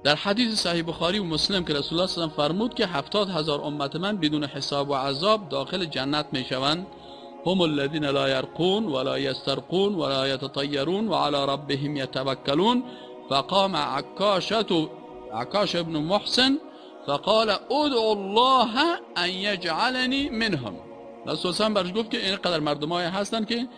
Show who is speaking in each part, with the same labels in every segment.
Speaker 1: در حدیث صحیح بخاری و مسلم که رسول الله صلی الله علیه و فرمود که 70,000 امت من بدون حساب و عذاب داخل جنت میشوند. هم الذين لا يرقون ولا يسترقون ولا يتطيرون وعلى ربهم يتوكلون. فقام عكاش بن محسن فقال ادعو الله ان يجعلني منهم. رسول الله برش گفت که اینقدر مردمای هستن که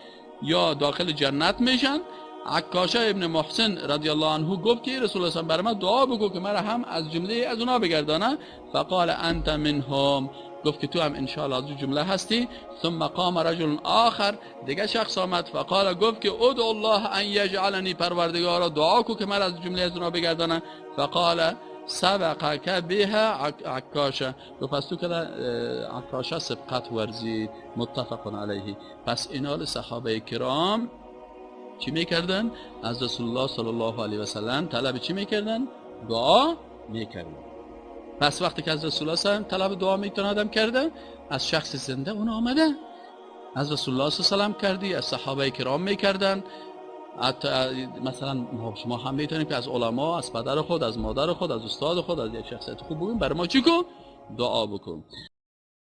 Speaker 1: یا داخل جنت میشن. عکاشه ابن محسن رضی الله عنه گفت که رسول الله بر من دعا بگو که مرا هم از جمله از اونا بگردانه. فقال انت منهم، گفت که تو هم انشاءالله از جمله هستی. ثم قام رجل آخر، دیگه شخص آمد، فقال گفت که ادعو الله ان یجعلنی، پروردگارا دعا کو که مرا از جمله از اونا بگردانه. فقال سبقک بها عکاشه، گفت پس تو که عکاشه سبقت ورزید. متفق علیه. پس اینال صحابه کرام چی میکردن؟ از رسول الله صلی الله علیه و سلم طلب چی میکردن؟ دعا میکردن. پس وقتی که از رسول الله صلی الله علیه و سلم طلب دعا میتونه آدم کرده، از شخص زنده اون آمده، از رسول الله صلی الله علیه و سلم کردی، از صحابه کرام میکردن. مثلا شما هم میتونیم که از علما، از پدر خود، از مادر خود، از استاد خود، از یک شخصیت خوب بگیم برای ما چی کن؟ دعا بکن.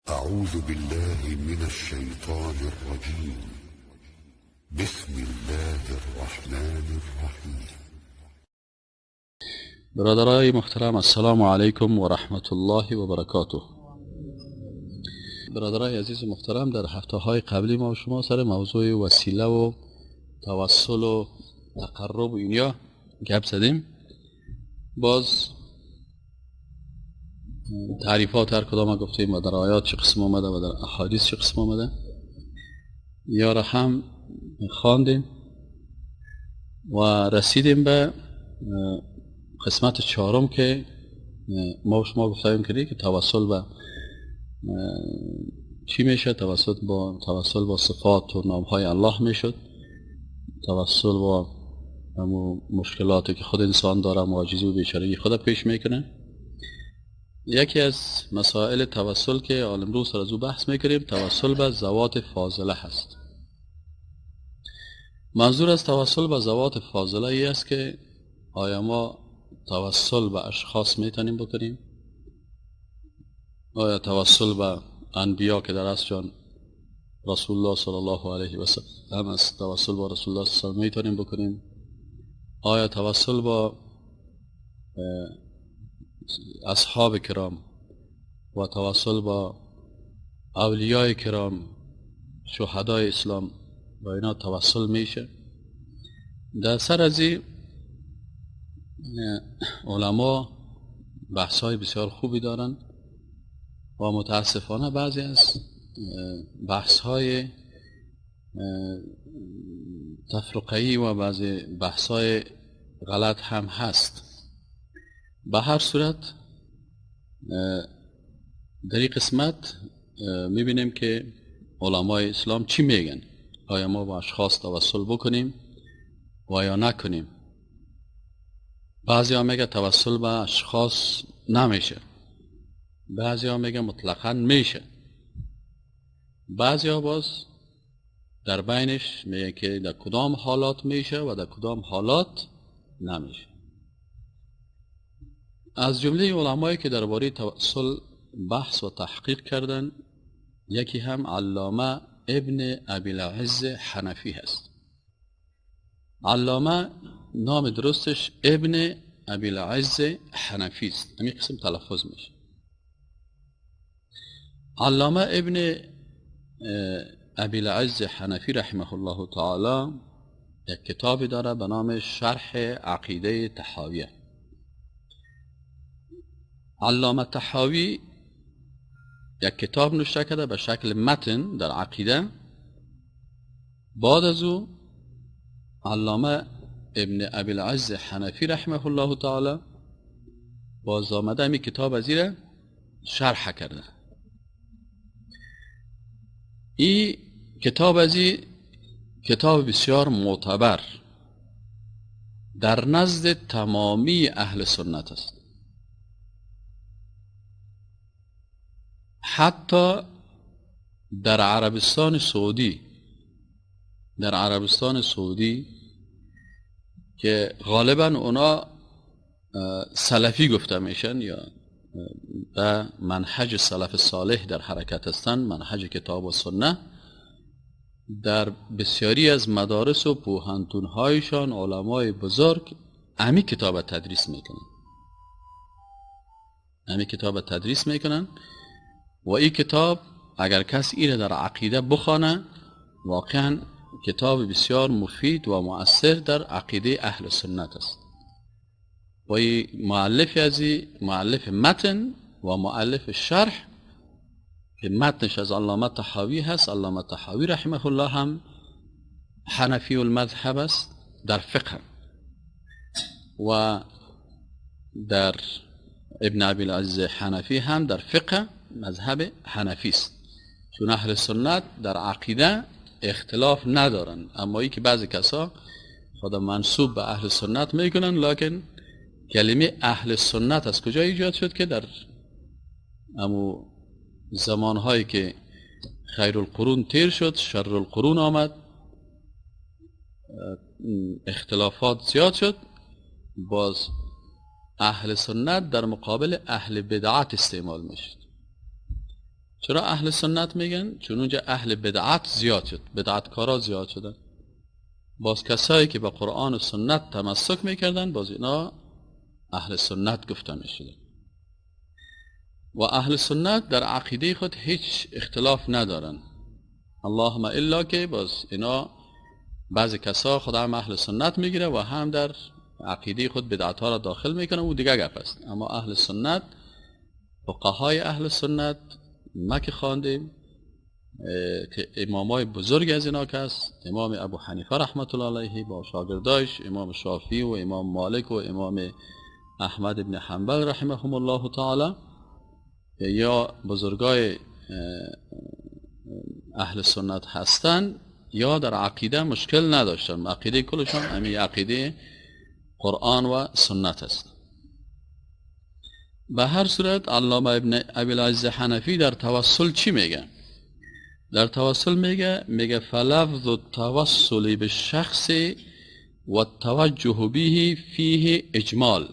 Speaker 2: اعوذ بالله من الشیطان الرجیم. بسم الله الرحمن الرحیم.
Speaker 1: برادرای محترم، السلام علیکم و رحمت الله و برکاته. برادرای عزیز و محترم، در هفته های قبلی ما و شما سر موضوع وسیله و توسل و تقرب و اینیا گپ زدیم. باز تعریفات هر کدام گفتیم و در آیات چه قسم آمده و در احادیث چه قسم آمده یا را هم خواندیم و رسیدیم به قسمت چهارم که ما شما گفتیم که توسل به چی میشه؟ توسل با صفات و نامهای الله میشد، توسل با مشکلاتی که خود انسان داره، معاجزه و بیچارگی خود پیش میکنه. یکی از مسائل توسل که امروز از او بحث میکنیم، توسل به ذوات فاضله هست. منظور از توسل به ذوات فاضله ای است که آیا ما توسل به اشخاص میتونیم بکنیم؟ آیا توسل به انبیا که در اصل جان رسول الله صلی الله علیه و سلم است، توسل با رسول الله صلی الله علیه و سلم میتونیم بکنیم؟ آیا توسل با اصحاب کرام و توسل با اولیای کرام، شهدای اسلام، با اینا توسل میشه؟ در سر از این علما بحث های بسیار خوبی دارن و متاسفانه بعضی از بحث های تفرقه‌ای و بعضی بحث های غلط هم هست. به هر صورت در این قسمت میبینیم که علمای اسلام چی میگن. آیا ما با اشخاص توسل بکنیم و یا نکنیم؟ بعضی ها میگه توسل به اشخاص نمیشه، بعضی ها میگه مطلقا میشه، بعضی ها باز در بینش میگه که در کدام حالات میشه و در کدام حالات نمیشه. از جمله علمایی که درباره توسل بحث و تحقیق کردن، یکی هم علامه ابن ابی العز حنفی هست. علامه نام درستش ابن ابی العز حنفی است، همین قسم تلفظ میشه. علامه ابن ابی العز حنفی رحمه الله تعالی یک کتابی داره به نام شرح عقیده طحاویه. علامه طحاوی یک کتاب نوشته کرده به شکل متن در عقیده. بعد از او علامه ابن ابی العز حنفی رحمه الله تعالی باز آمده این کتاب از ایره شرح کرده. این کتاب از این کتاب بسیار معتبر در نزد تمامی اهل سنت است. حتی در عربستان سعودی، در عربستان سعودی که غالبا اونا سلفی گفته میشن یا به منهج سلف صالح در حرکت هستند، منهج کتاب و سنه، در بسیاری از مدارس و پوهنتونهایشان علمای بزرگ امی کتاب تدریس میکنن، امی کتاب تدریس میکنن و این کتاب اگر کس ایره در عقیده بخوانه واقعا کتاب بسیار مفید و مؤثر در عقیده اهل سنت است. و این مؤلف ازی مؤلف متن و مؤلف شرح که متنش از علامه طحاوی هست. علامه طحاوی رحمه الله هم حنفی المذهب است در فقه و در ابن ابی العز حنفی هم در فقه مذهب حنفی است. چون اهل سنت در عقیده اختلاف ندارن، اما ای که بعضی کسا خود منسوب به اهل سنت میکنن، لکن کلمه اهل سنت از کجا ایجاد شد که در امو زمانهایی که خیر القرون تیر شد، شر القرون آمد، اختلافات زیاد شد، باز اهل سنت در مقابل اهل بدعت استعمال میشد. چرا اهل سنت میگن؟ چون اونجا اهل بدعت زیاد شد، بدعتکارا زیاد شدن. باز کسایی که به قرآن و سنت تمسک میکردن باز اینا اهل سنت گفته میشدن. و اهل سنت در عقیده خود هیچ اختلاف ندارن، اللهم الا که باز اینا بعضی کسا خود هم اهل سنت میگیره و هم در عقیده خود بدعت ها را داخل میکنه، و دیگه گپ است. اما اهل سنت، فقهای اهل سنت ما که خواندیم که امامای بزرگ از اینا کس، امام ابو حنیفه رحمت الله علیه با شاگرداش، امام شافعی و امام مالک و امام احمد ابن حنبل رحمهم الله تعالی، یا بزرگای اهل سنت هستند یا در عقیده مشکل نداشتن. عقیده کلشان همین عقیده قرآن و سنت است. به هر صورت علامه ابن ابی العز حنفی در توسل چی میگه؟ در توسل میگه فلفظ التوسل بالشخص و التوجه به فیه اجمال.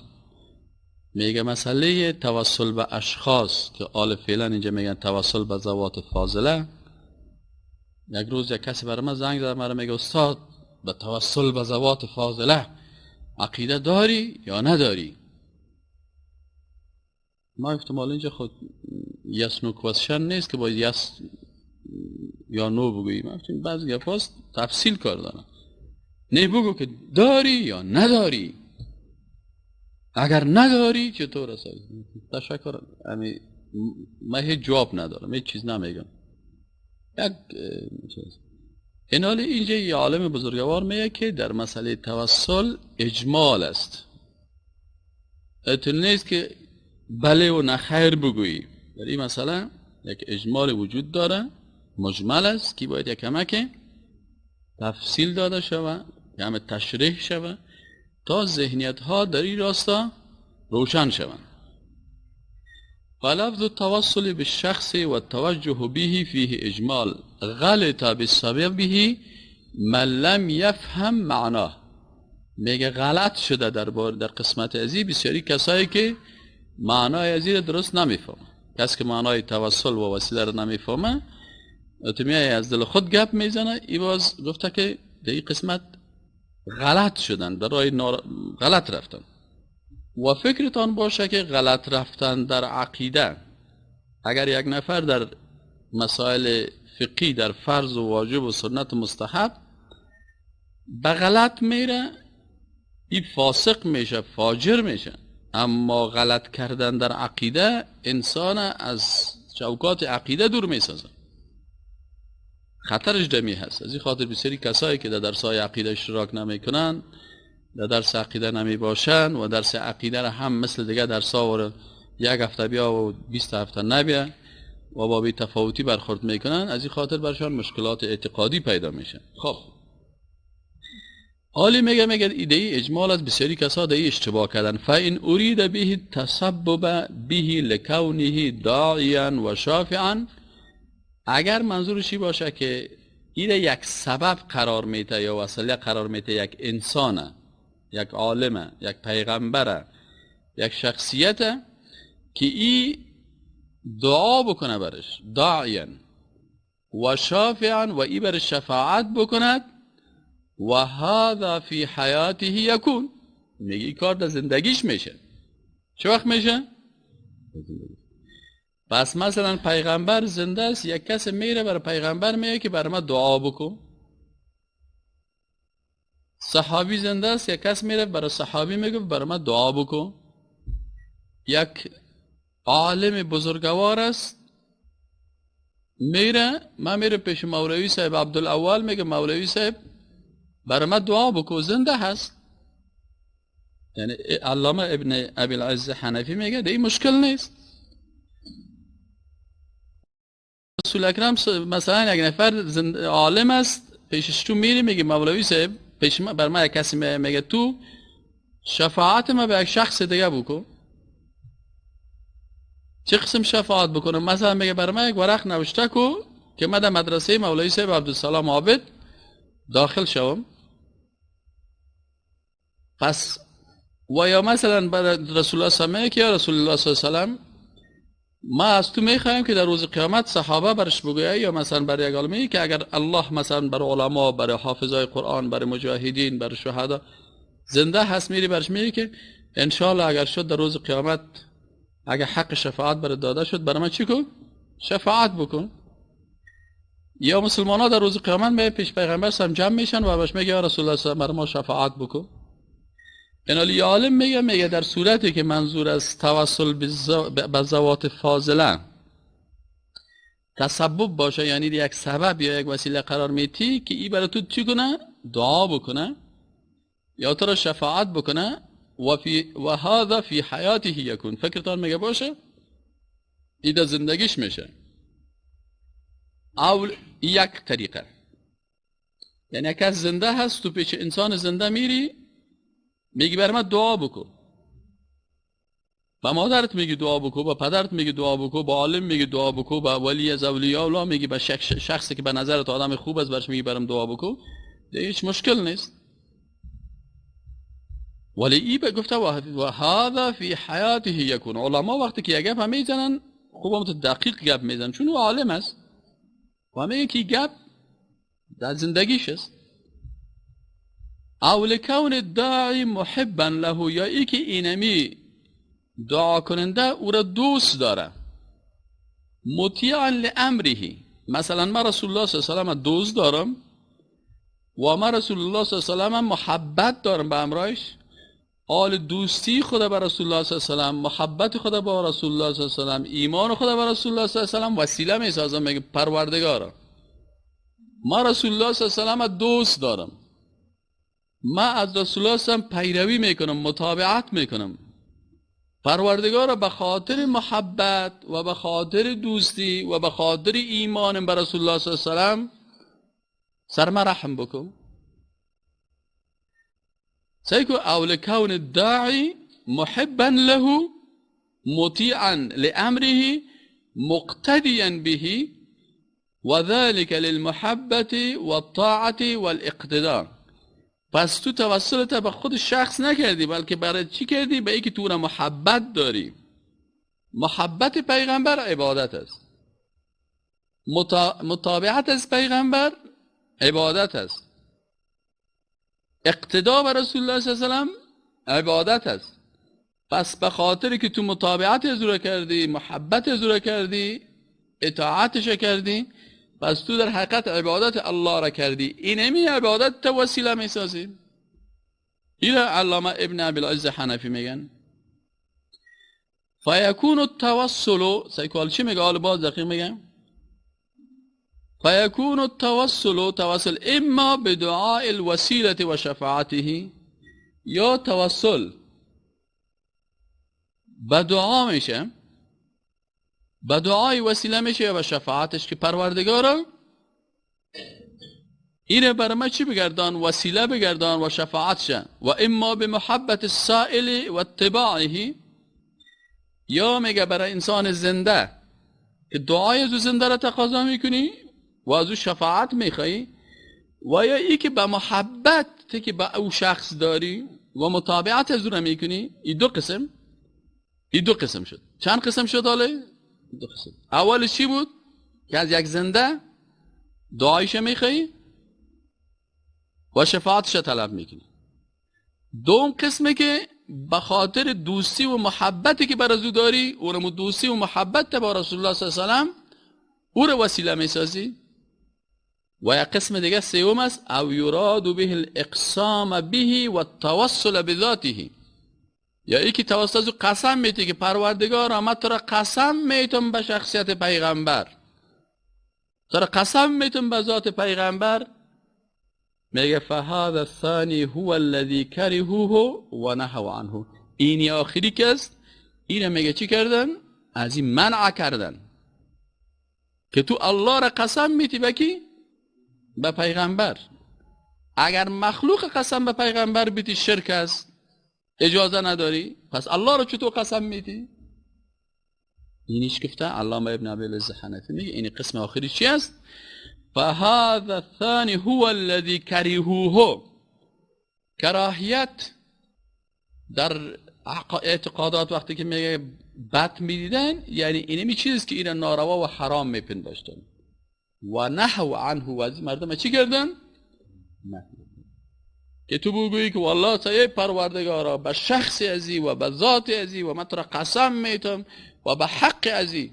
Speaker 1: میگه مسئله توسل به اشخاص که آل فعلا اینجا میگن توسل به ذوات فاضله. یک روز یک کسی برای من زنگ زد، مرا میگه استاد به توسل به ذوات فاضله عقیده داری یا نداری؟ ما احتمال اینجا خود yes no question نیست که باید yes یا no بگوییم. گفتیم بعضی گپاست تفصیل کار دارن. نه بگو که داری یا نداری. اگر نداری چطور است؟ تشکر، یعنی من هیچ جواب ندارم، هیچ چیز نمیگم. یک چیز اینالی اینجا یه عالم بزرگوار میگه که در مسئله توسل اجمال است، اتون نیست که بله و نخیر بگویی. در این مسئله یک اجمال وجود داره، مجمل است که باید یک کمک تفصیل داده شود، کم تشریح شود تا ذهنیت ها در این راستا روشن شوند. فلفظ التوسل بالشخص والتوجه به فیه اجمال غلط بسببه من لم یفهم معناه. میگه غلط شده در قسمت ازی بسیاری کسایی که معنای ازی را درست نمیفهمه. کسی که معنای توسل و وسیله را نمیفهمه تو میای از دل خود گپ میزنه. ای باز گفته که در این قسمت غلط شدن، در راه غلط رفتن. و فکرتان باشه که غلط رفتن در عقیده، اگر یک نفر در مسائل فقهی در فرض و واجب و سنت و مستحب به غلط میره، این فاسق میشه، فاجر میشه. اما غلط کردن در عقیده انسان از چوکات عقیده دور میسازه، خطرش دمی هست. از این خاطر بسیاری کسایی که در درسای عقیده اشتراک نمیکنن، در درس عقیده نمی باشن و درس عقیده را هم مثل دیگه درسا و یک هفته بیا و 20 هفته نبیا و با بی تفاوتی برخورد میکنن، از این خاطر برشان مشکلات اعتقادی پیدا میشه. خب حالی میگه ایده ای اجمال از بسیاری کسا در اشتباه کردن. فان ارید به تسبب به لکونه داعیا و شافعا، اگر منظورشی باشه که ایده یک سبب قرار میته یا وسیله قرار میته، یک انسانه، یک عالمه، یک پیغمبره یک شخصیت که ای دعا بکنه برش، داعیا و شافعا، و ای برش شفاعت بکند. و هذا فی حیاته یکون، میگه این کار در زندگیش میشه. چه وقت میشه؟ پس مثلا پیغمبر زنده است، یک کس میره برای پیغمبر میگه که برای ما دعا بکن. صحابی زنده است، یک کس میره برای صحابی میگه برای ما دعا بکن. یک عالم بزرگوار است، میره ما میره پیش مولوی صاحب عبدالاول، میگه مولوی صاحب برای ما دعا بکن، زنده هست. یعنی علامه ابن ابی العز حنفی میگه ده این مشکل نیست. رسول اکرم مثلا یک نفر عالم است، پیشش تو میری میگه مولوی صاحب پیش ما، بر ما یک کسی میگه تو شفاعت ما به یک شخص دیگه بکن. چه قسم شفاعت بکنم؟ مثلا میگه بر ما یک ورق نوشته کو که من در مدرسه مولوی صاحب عبدالسلام عابد داخل شوم. پس و یا مثلا برای رسول الله صلی الله علیه و که یا رسول الله صلی الله علیه و سلم ما از تو میخوایم که در روز قیامت صحابه برش بگویه، یا مثلا برای یک عالمی که اگر الله مثلا بر علما، برای حافظای قرآن، برای مجاهدین، برای شهدا زنده هست، میری برش میگه که انشالله اگر شد در روز قیامت اگر حق شفاعت برای داده شد برای من چی کن؟ شفاعت بکن. یا مسلمان ها در روز قیامت می پیش پیغمبر سم جمع میشن و برش میگه یا رسول الله صلی الله علیه و برای ما شفاعت بکن. این عالم میگه در صورتی که منظور از توسل به ذوات فاضله تسبب باشه، یعنی یک سبب یا یک وسیله قرار میتی که ای برای تو چی کنه؟ دعا بکنه یا تو را شفاعت بکنه. و هذا فی حیاته یکون، فکرتان میگه باشه ای در زندگیش میشه. اول یک طریقه، یعنی یک کس زنده هست تو پیش انسان زنده میری میگی بر من دعا بکن، با مادرت میگی دعا بکن، با پدرت میگی دعا بکن، با عالم میگی دعا بکن، با ولی از اولیاء الله میگی، با شخصی که به نظرت آدم خوب است برش میگی برام دعا بکن، دیگه هیچ مشکل نیست. ولی ای به گفته و هذا فی حیاته یکون. علما وقتی که یک گپ هم میزنن خوب هم دقیق گپ میزنن، چون او عالم است و میگه که گپ در زندگیش است. او لکون الداعی محبا له، یا ای که اینمی دعا کننده او را دوست داره، مطیعا لامره. مثلا من رسول الله صلی الله علیه و سلم دوست دارم و من رسول الله صلی الله علیه و سلم محبت دارم به امرایش، آل دوستی خدا به رسول الله صلی الله علیه و سلم، محبت خدا با رسول الله صلی الله علیه و سلم، ایمان خدا به رسول الله صلی الله علیه و سلم وسیله میسازم. میگه پروردگارا ما رسول الله صلی الله علیه و سلم دوست دارم، ما از رسول الله صلی الله علیه و سلم پیروی میکنم، متابعت میکنم، پروردگارا به خاطر محبت و به خاطر دوستی و به خاطر ایمانم به رسول الله صلی الله علیه و سلم سر ما رحم بکن. سيكو أو لكون الداعي محبا له مطيعا لأمره مقتديا به وذلك للمحبة والطاعة والاقتداء. پس تو توسلت به خود شخص نکردی، بلکه برای چی کردی؟ به اینکه تو را محبت داری. محبت پیغمبر عبادت است، متابعت از پیغمبر عبادت است، اقتدا به رسول الله صلی الله علیه و سلم عبادت است. پس به خاطر که تو متابعت از او را کردی، محبت از او را کردی، اطاعتش کردی، پس تو در حقیقت عبادت الله را کردی. اینمی عبادت تو وسیله میسازی. این علامه ابن ابی العز حنفی میگن فیکون التوسل. سیکوال چی میگه؟ حالا باز دقیق میگن فيكون التوسل توسل اما بدعاء الوسيلة وشفاعته، یا توسل به دعا میشه، به دعای وسیله میشه یا به شفاعتش که پروردگارا اینه برای ما چی بگردان؟ وسیله بگردان و شفاعت شه. و اما به محبت السائل و اتباعه، یا میگه برای انسان زنده که دعای از زنده را تقاضا میکنی و از او شفاعت میخوایی، و یا ای که به محبت که به او شخص داری و متابعت از او را میکنی. این دو قسم. این دو قسم شد. چند قسم شد حاله؟ دو قسم. اولش چی بود؟ که از یک زنده دعایش میخوایی و شفاعتش طلب میکنی. دوم قسمه که به خاطر دوستی و محبتی که بر از او داری، اونمو دوستی و محبت با رسول الله صلی الله علیه و سلم او رو وسیله میسازی. و یک قسم دیگه سوم است، او یراد به الاقسام به و التوسل بذاته، یا یکی توسط از او قسم میتی که پروردگار من تو را قسم میتم به شخصیت پیغمبر، تو را قسم میتم به ذات پیغمبر. میگه فهذا الثانی هو الذي كرهوه و نهوا عنه. این آخری که است، اینه میگه چی کردن؟ از این منع کردن که تو الله را قسم میتی به کی؟ به پیغمبر. اگر مخلوق قسم به پیغمبر بیتی شرک است، اجازه نداری، پس الله را چطور قسم میتی؟ اینیش گفته علامه ابن ابی العز حنفی میگه این قسم آخری چی است؟ فهذا الثاني هو الذي كرهوه. کراهیت در اعتقادات وقتی که میگه بد میدیدن، یعنی اینمی چیز که اینا ناروا و حرام میپنداشتن و نهو عنه، و از مردم چی کردن؟ نه که تو بگویی که والله تا پروردگارا به شخص ازی و به ذات ازی و من تو را قسم میتم و به حق ازی،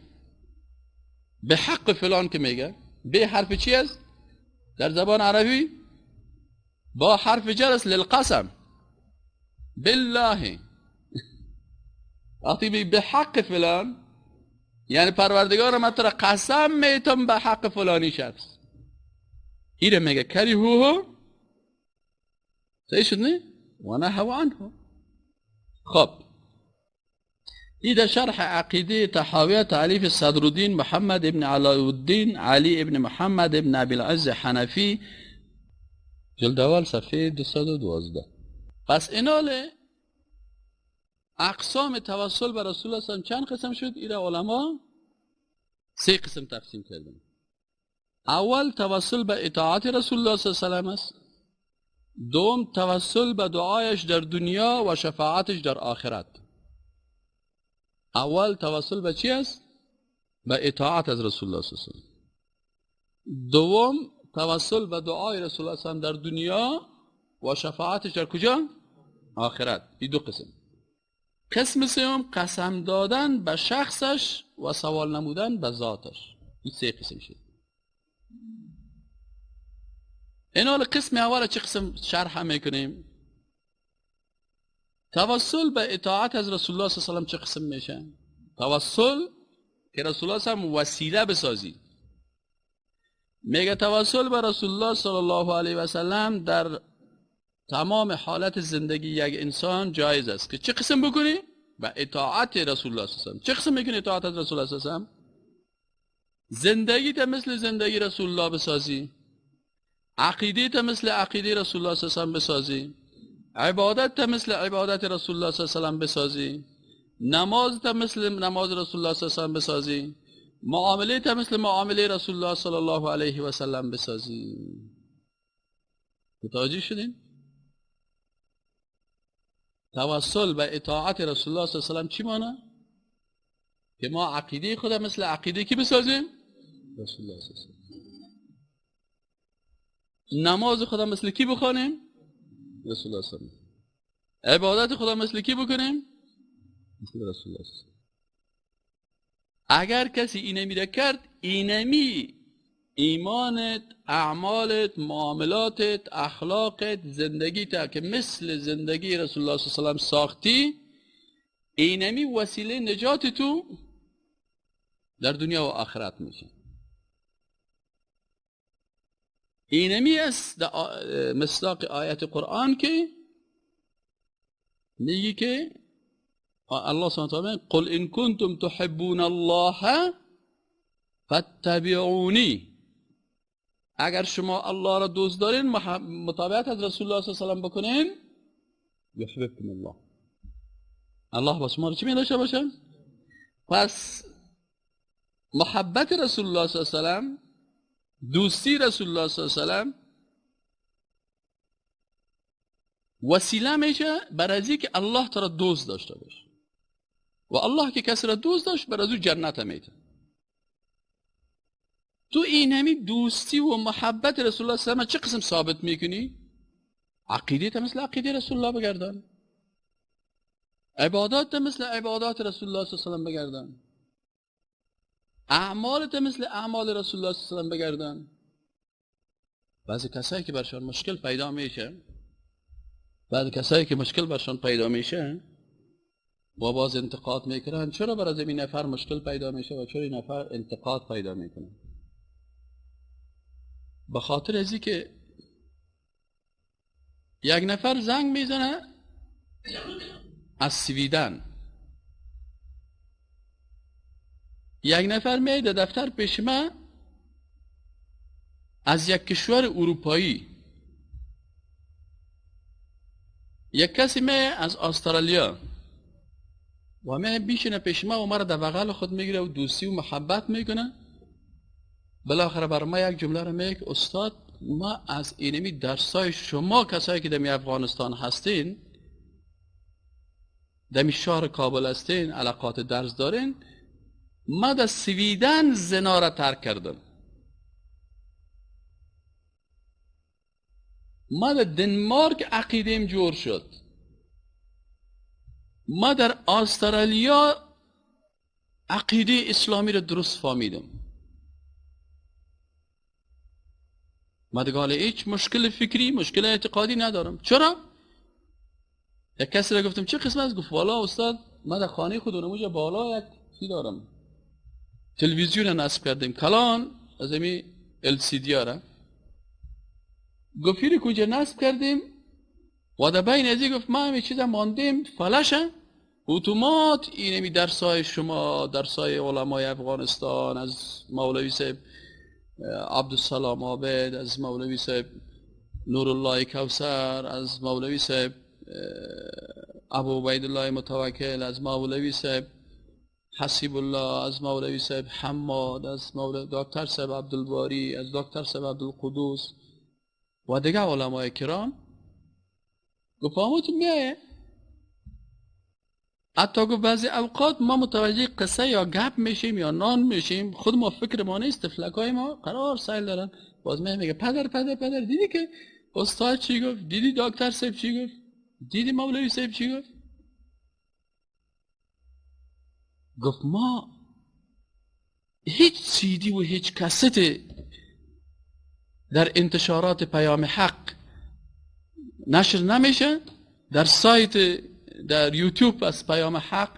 Speaker 1: به حق فلان که میگه، به حرف چی است؟ در زبان عربی با حرف جر است للقسم بالله. وقتی به حق فلان یعنی پروردگار من تو را قسم میتم به حق فلانی شخص، اینه میگه کریهوه. صحیح شد نه؟ و نهوا عنه. خب این در شرح عقیده طحاویه تألیف صدرالدین محمد ابن علاءالدین علی ابن محمد ابن ابی العز حنفی، جلد اول صفحه 212. پس ایناله اقسام توسل به رسول الله چند قسم شد؟ ایره علما سه قسم تقسیم کردن. اول توسل به اطاعت رسول الله صلی الله علیه و سلم است. دوم توسل به دعایش در دنیا و شفاعتش در آخرت. اول توسل به چی است؟ به اطاعت از رسول الله صلی الله علیه و سلم. دوم توسل به دعای رسول الله صلی الله علیه و سلم در دنیا و شفاعتش در کجا؟ آخرت. این دو قسم. قسم سوم قسم دادن به شخصش و سوال نمودن به ذاتش. این سه قسم شد. این حال قسم اول چه قسم شرح میکنیم؟ توسل به اطاعت از رسول الله صلی الله علیه و سلم چه قسم میشه؟ توسل که رسول الله صلی الله علیه و سلم وسیله بسازی. میگه توسل به رسول الله صلی الله علیه و سلم در تمام حالت زندگی یک انسان جایز است که چه قسم بکنی؟ به اطاعت رسول الله صلی الله علیه و سلم. چه قسم میکنی اطاعت از رسول الله صلی الله علیه و سلم؟ زندگی تا مثل زندگی رسول الله بسازی، عقیده تا مثل عقیده رسول الله صلی الله علیه و سلم بسازی، عبادت تا مثل عبادت رسول الله صلی الله علیه و سلم بسازی، نماز تا مثل نماز رسول الله صلی الله علیه و سلم بسازی، معامله تا مثل معامله رسول الله صلی الله علیه و سلم بسازی. متوجه شدین؟ توسل به اطاعت رسول الله صلی الله علیه و سلم چی معنی؟ که ما عقیده خود مثل عقیده کی بسازیم؟ رسول الله صلی الله علیه و سلم. نماز خدا مثل کی بخوانیم؟ رسول الله صلی الله علیه و سلم. عبادت خدا مثل کی بکنیم؟ مثل رسول الله صلی الله علیه و سلم. اگر کسی اینمی را کرد، اینمی ایمانت، اعمالت، معاملاتت، اخلاقت، زندگیت که مثل زندگی رسول الله صلی الله علیه و سلم ساختی، اینمی وسیله نجات تو در دنیا و آخرت میشه. اینمی است مصداق آیت قرآن که میگه که الله سبحانه و تعالی قل ان کنتم تحبون الله فاتبعونی. اگر شما الله را دوست دارین متابعت از رسول الله صلی الله علیه و سلم بکنین، یحببکم الله، الله با شما رو چی می داشته باشه؟ پس محبت رسول الله صلی الله علیه و سلم، دوستی رسول الله صلی الله علیه و سلم وسیله میشه برای که الله تو را دوست داشته باشه. و الله که کسی را دوست داشت بر از او جنت میده. تو این همی دوستی و محبت رسول الله صلی الله علیه و چه قسم ثابت میکنی؟ عقیده مثل عقیده رسول الله بگردان، عبادات مثل عبادات رسول الله صلی الله علیه و سلم بگردان، اعمالت مثل اعمال رسول الله صلی الله علیه و سلم بگردان. بعضی کسایی که برشان مشکل پیدا میشه، بعضی کسایی که مشکل برشان پیدا میشه و باز انتقاد میکنن، چرا برای این نفر مشکل پیدا میشه و چرا این نفر انتقاد پیدا میکنه؟ به خاطر ازی که یک نفر زنگ میزنه از سویدن، یک نفر میاد دفتر پیش من از یک کشور اروپایی، یک کسی میاد از استرالیا و میاد بیشینه پیش ما و مرا در بغل خود میگیره و دوستی و محبت میکنه. بالاخره بر ما یک جمله رو میگه استاد ما از اینمی درسای شما کسایی که دمی افغانستان هستین، دمی شهر کابل هستین، علاقات درس دارین، ما در سویدن زنا را ترک کردم، ما در دنمارک عقیدیم جور شد، ما در استرالیا عقیده اسلامی را درست فهمیدم. ما دیگه حالا هیچ مشکل فکری، مشکل اعتقادی ندارم. چرا؟ یک کسی را گفتم چه قسمت است؟ گفت والا استاد ما در خانه خود اونجا بالا یک چی دارم، تلویزیون نصب کردیم کلان از امی LCD را، گفت فیری کجا نصب کردیم و در بین ازی گفت ما همه چیز ماندیم فلشه اتومات اینمی درسای شما، درسای علمای افغانستان، از مولوی صاحب عبدالسلام عابد، از مولوی صاحب نورالله کوثر، از مولوی صاحب ابو عبیدالله متوکل، از مولوی صاحب حسیب الله، از مولوی صاحب حماد، از مولوی دکتر صاحب عبدالباری، از دکتر صاحب عبدالقدوس و دیگه علمای کرام. گفت آموتون میایه. حتی گفت بعضی اوقات ما متوجه قصه یا گپ میشیم یا نان میشیم، خود ما فکر ما نیست، طفلکای ما قرار سیل دارن، باز میگه پدر پدر پدر دیدی که استاد چی گفت، دیدی دکتر صاحب چی گفت، دیدی مولوی صاحب چی گفت. گفت ما هیچ سیدی و هیچ کست در انتشارات پیام حق نشر نمیشه، در سایت در یوتیوب از پیام حق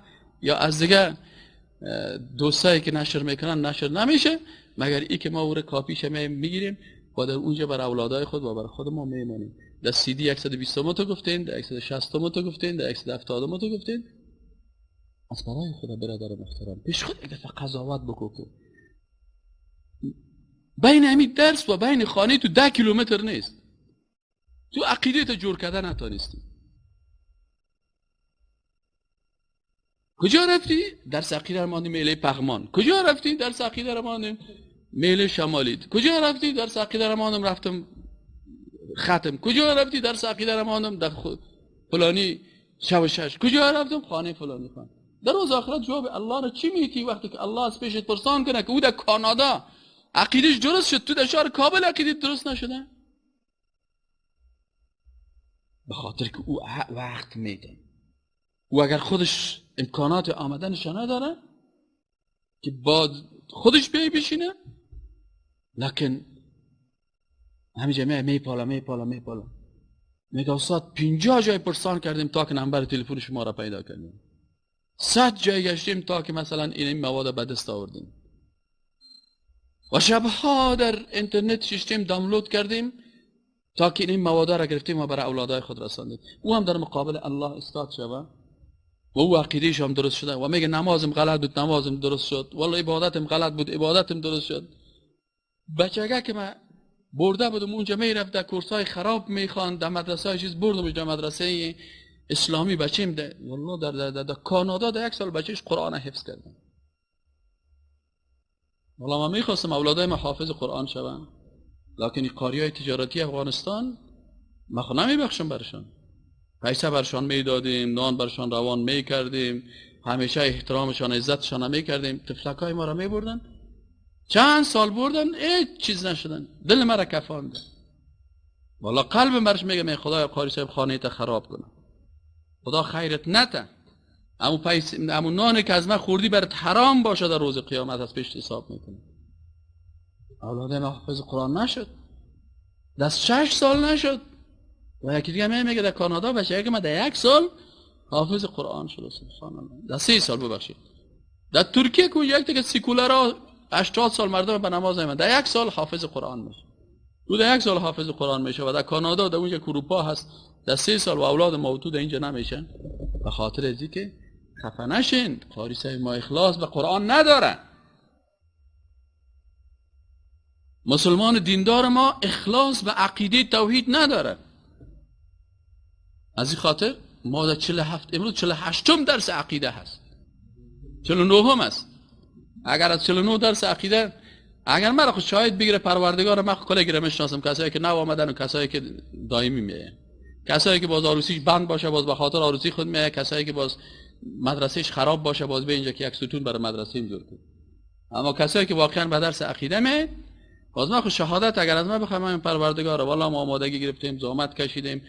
Speaker 1: یا از دیگه دوستایی که نشر میکنن نشر نمیشه، مگر ای که ما او رو کاپیش میگیریم و در اونجا بر اولادای خود و بر خود ما میمانیم. در سی دی 120 تو گفتین، در 160 تو گفتین، در 170 تو گفتین. از برای خدا برادر محترم پیش خود یک دفعه قضاوت بکو که بین همین درس و بین خانه تو 10 کیلومتر نیست، تو عقیده تا جور کردن نتانستی. کجا رفتی؟ درس عقیده رو ماندیم میله پغمان. کجا رفتی؟ درس عقیده رو ماندیم میله شمالی. کجا رفتی؟ درس عقیده رو ماندم رفتم ختم. کجا رفتی؟ درس عقیده رو ماندم در فلانی شب شش. کجا رفتم؟ خانه فلانی خان. در روز آخرت جواب الله رو چی میتی وقتی که الله از پیشت پرسان کنه که او در کانادا عقیدش درست شد، تو در شهر کابل عقیده درست نشده؟ به خاطر که او وقت میده، او اگر خودش امکانات آمدنش نداره که با خودش بیای بشینه، لکن همینجا میپالا میپالا میپالا میگه استاد 50 جای پرسان کردیم تا که نمبر تلفن شما را پیدا کردیم، 100 جای گشتیم تا که مثلا این مواد به دست آوردیم و شبها در اینترنت ششتیم دانلود کردیم تا که این مواد را گرفتیم و برای اولادای خود رساندیم. او هم در مقابل الله استاد شوه و او عقیده‌اش هم درست شده و میگه نمازم غلط بود نمازم درست شد، والله عبادتم غلط بود عبادتم درست شد. بچگه که من برده بودم اونجا میرفت در کورسای خراب میخواند، در مدرسه های چیز بردم در مدرسه اسلامی بچیم ده، والله در در, در, در کانادا در یک سال بچهش قرآن حفظ کردن. والله من میخواستم اولادای ما حافظ قرآن شوند، لکن قاریای تجارتی افغانستان ما خو نمیبخشم برشان. پیسه برشان میدادیم، نان برشان روان میکردیم، همیشه احترامشان عزتشان میکردیم، طفلکای ما را میبردن، چند سال بردن هیچ چیز نشدن، دل مرا کفاندن. والا قلب مرش میگه من خدایا قاری صاحب خانه تا خراب کنم، خدا خیرت نته، امو نانی که از من خوردی برات حرام باشه در روز قیامت از پیش حساب میکنه. اولاد ما حافظ قرآن نشد، دست 6 سال نشد. و یکی دیگه میگه در کانادا بچه که ما در 1 سال حافظ قرآن شد. سبحان الله. در 3 سال ببخشید. در ترکیه که یک تک سیکولرا 80 سال مردم به نماز نمیان، در 1 سال حافظ قرآن میشه. او در 1 سال حافظ قرآن میشه. و در کانادا در اونجا که اروپا هست در 3 سال و اولاد ما تو در اینجا نمیشن. به خاطر از اینکه خفه نشین، قاری صاحب ما اخلاص به قرآن نداره. مسلمان دیندار ما اخلاص به عقیده توحید نداره. از این خاطر ما در 47 امروز 48 درس عقیده هست، 49 است. اگر از 49 درس عقیده اگر مرا خود شاید بگیره پروردگار من کل گیره میشناسم، کسایی که نو آمدن و کسایی که دائمی میاین، کسایی که باز عروسیش بند باشه باز به خاطر عروسی خود میایه، کسایی که باز مدرسهش خراب باشه باز به اینجا که یک ستون برای مدرسه جور کنه. اما کسایی که واقعا به درس عقیده می باز ما خود شهادت اگر از ما بخوایم من پروردگار والا ما آمادگی گرفتیم، زحمت کشیدیم